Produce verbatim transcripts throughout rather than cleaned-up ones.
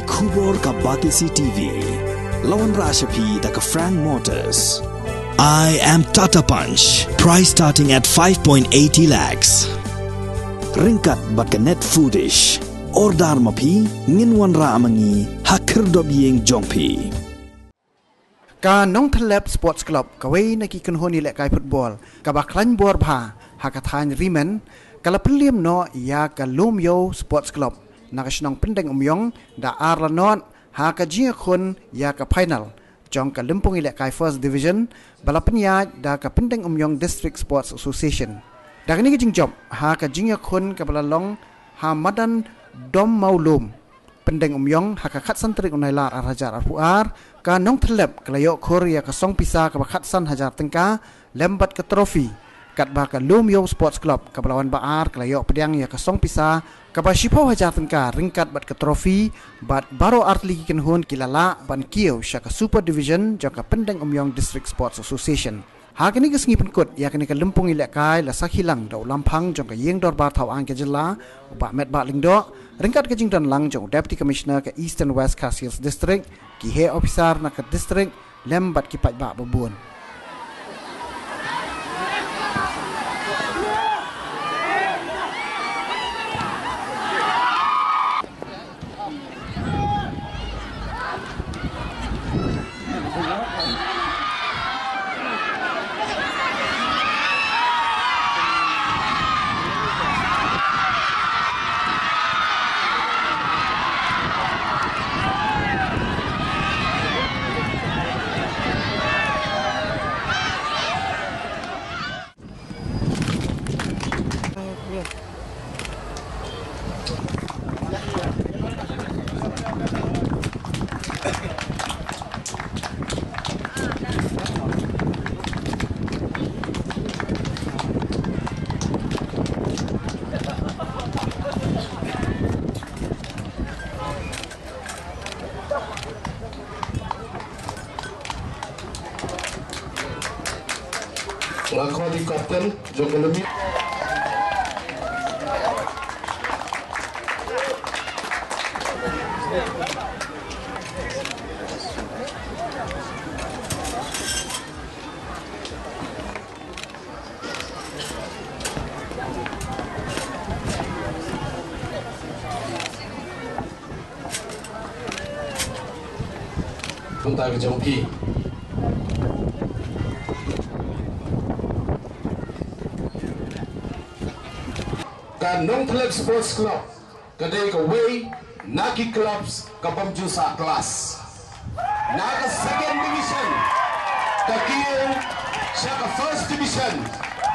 Khubor ka Batesi T V. La wanrah sha phi da ka Frank Motors. I am Tata Punch. Price starting at five point eighty lakhs. Ryngkat bad ka Net Foodish. Order ma phi, ngin wanrah ma ngi ha khyrdop ïing jong phi. Ka Nongthyllep Sports Club, kawei na ki kynhun ïalehkai football kaba khlaiñ bor bha ha ka thaiñ Rimen, ka la pynliem noh ïa ka Lumiew Sports Club na ka shnong Pyndengumiong da ar la nod ha ka jingïakhun ïa ka final jong ka lympung ïalehkai First Division ba la pynïaid da ka Pyndengumiong District Sports Association. Da kane ka jingjop ha ka jingïakhun kaba la long ha madan Dom Mawlum, Pyndengumiong, ha ka khatsan tarik u Nailar ar hajar arphew ar, ka Nongthyllep ka la ïoh khur ïa ka song pisa kaba khatsan hajar tyngka lem bad ka trophy. Katba ka Lumiew Sports Club kaba la wan ba ar ka la ïoh pdiang ïa ka song pisa kaba shiphew hajar tyngka ryngkat bad ka trophy bad baroh artylli ki kynhun ki la lah ban kiew sha ka Super Division jong ka Pyndengumiong District Sports Association. Ha kane ka sngi pynkut ïa kane ka lympung ïalehkai la sakhi lang da u lamphang jong ka ïing dorbar thaw aiñ ka jylla, u Bah Metbah Lyngdoh, ryngkat ka jingdon lang jong u Deputy Commissioner ka Eastern West Khasi Hills District, ki heh ophisar na ka district lem bad ki paidbah ba bun. Nga khot ïa u captain jong ka lumi. Bynta ka jong phi. Ka Nongthyllep Sports Club ka dei kawei na ki clubs ka bym ju sah klas. Na ka second division ka kiew sha ka first division.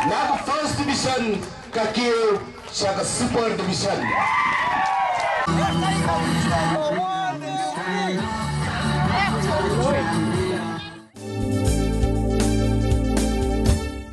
Na ka first division ka kiew sha ka super division.